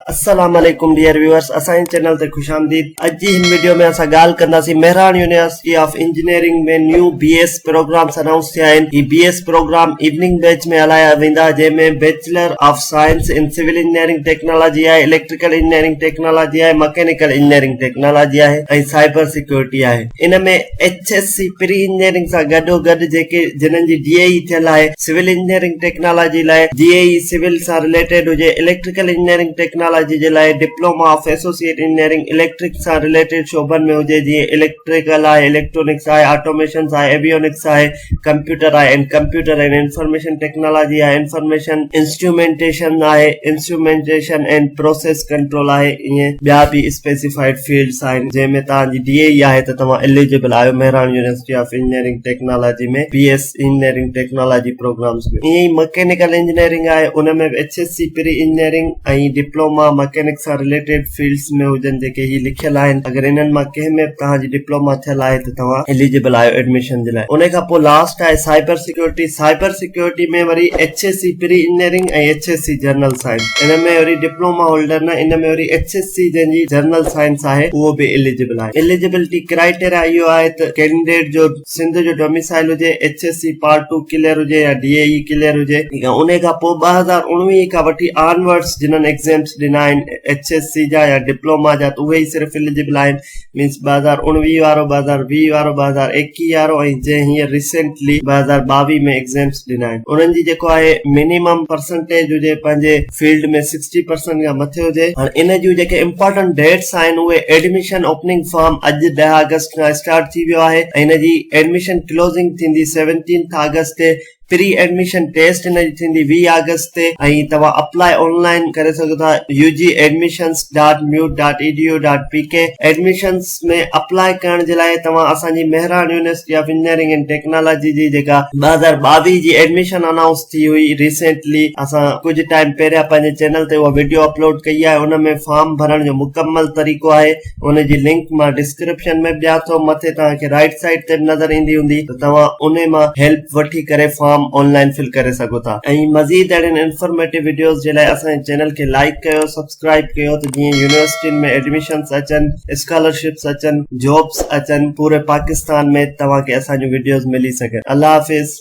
السلام عليڪم dear viewers اسان جي چينل تي خوش آمديد اڄ جي هن وڊيو ۾ اسان ڳالهه ڪنداسين Mehran university of engineering ۾ new B S programmes announce ٿيا آهن هي B S programme evening batch ۾ هلايا ويندا جنهن ۾ bachelor of science in civil engineering technology آهي اليڪٽريڪل انجنيئرنگ ٽيڪنالاجي آهي مڪينيڪل انجنيئرنگ ٽيڪنالاجي آهي ۽ سائبر سيڪيورٽي آهي ان ۾ H S C pre engineering سان گڏو گڏ جيڪي جنھن جي ڊي اي اي ٿيل آھي سول انجنيئرنگ ٽيڪنالاجي لاء ڊي اي اي سول سان رليٽيڊ ھجي اليڪٽريڪل انجنيئرنگ ٽيڪنالاجي جي لاء diploma of associate engineering electric سان رليٽيڊ شعبن ۾ ھجي جيئن اليڪٽريڪل آھي اليڪٽرونڪس آھي آٽوميشنس آھي ايويونڪس آھي ڪمپيوٽر آهي ۽ ڪمپيوٽر ۽ انفارميشن ٽيڪنالاجي آهي انفارميشن انسٽرومينٽيشن آهي انسٽرومينٽيشن اينڊ پروسيس ڪنٽرول آهي ائين ٻيا به اسپيسيفائيڊ فيلڊس آهن جنهن ۾ توهان جي ڊي اي اي آهي ته توهان اليجبل آهيو Mehran university of engineering technology ۾ B S engineering technology programmes ۾ ائين ئي مڪينيڪل انجنيئرنگ آهي ان ۾ به H S C pre engineering ۽ diploma mechanic سان رليٽيڊ فيلڊس ۾ هجن جيڪي هي لکيل آهن اگر انهن مان ڪنهن ۾ به توهان جي ڊپلوما ٿيل آهي ته توهان اليجبل آهيو ايڊميشن جي لاء ان کان پوء لاسٽ آهي سائبر سيڪيورٽي سائبر سيڪيورٽي ۾ وري H S C pre engineering ۽ H S C general science ان ۾ وري ڊپلوما هولڊر نه ان ۾ وري ايڇ ايس سي جنهن جي جنرل سائنس آهي اهو به اليجبل آهي اليجبلٽي ڪرائيٽيريا اهو آهي ته ڪينڊيڊيٽ جو سنڌ جو ڊوميسائل هجي، H S C part two clear هجي يا ڊي اي اي ڪليئر هجي ۽ ان کان پوء 2019 کان وٺي آن ورڊس جنھن ايگزيمس ڏنا آهن ايڇ ايس سي جا يا ڊپلوما جا ته اهي ئي صرف اليجبل آهن مينس 2019 وارو 2020 وارو 2021 وارو ۽ جنهن هينئر ريسينٽلي 2022 ۾ ايگزيمس ڏنا آهن انهن جي جيڪو آهي منيمم پرسنٽيج هجي پنهنجي فيلڊ ۾ سڪسٽي پرسنٽ کان مٿي هجي. هاڻ ان جون جيڪي امپارٽنٽ ڊيٽس آهن اهي ايڊميشن اوپننگ فارم اڄ ڏهه آگسٽ کان اسٽارٽ ٿي ويو آهي ۽ ان جي ايڊميشن ڪلوزنگ ٿيندي سيونٽينٿ آگسٽ تي پري ايڊميشن ٽيسٽ ان جي ٿيندي 20 آگسٽ تي ۽ توهان اپلاء آن لائين ڪري سگهو ٿا U G admissions dot MUT dot E D U dot P K admissions ۾ apply ڪرڻ جي لاء توهان اسان جي Mehran university of engineering and technology جي جيڪا 2022 جي ايڊميشن انائونس ٿي هئي ريسينٽلي اسان ڪجهه ٽائيم پهريان پنهنجي چينل تي اها وڊيو اپلوڊ ڪئي آهي ان ۾ فارم ڀرڻ جو مڪمل طريقو آهي ان جي لنڪ مان ڊسڪرپشن ۾ به ڏيان ٿو مٿي توهان کي رائيٽ سائيڊ تي به نظر ايندي هوندي ته توهان انهي مان هيلپ وٺي ڪري فارم آن لائين فل ڪري سگهو ٿا ۽ مزيد اهڙين انفارميٽو وڊيوز جي لاء اسان جي چينل کي لائيڪ ڪيو سبسڪرائيب ڪيو ته جيئن يونيورسٽين ۾ ايڊميشنس اچن اسڪالرشپس اچن جابس اچن پوري پاڪستان ۾ توهان کي اسان جون وڊيوز ملي سگهن الله حافظ.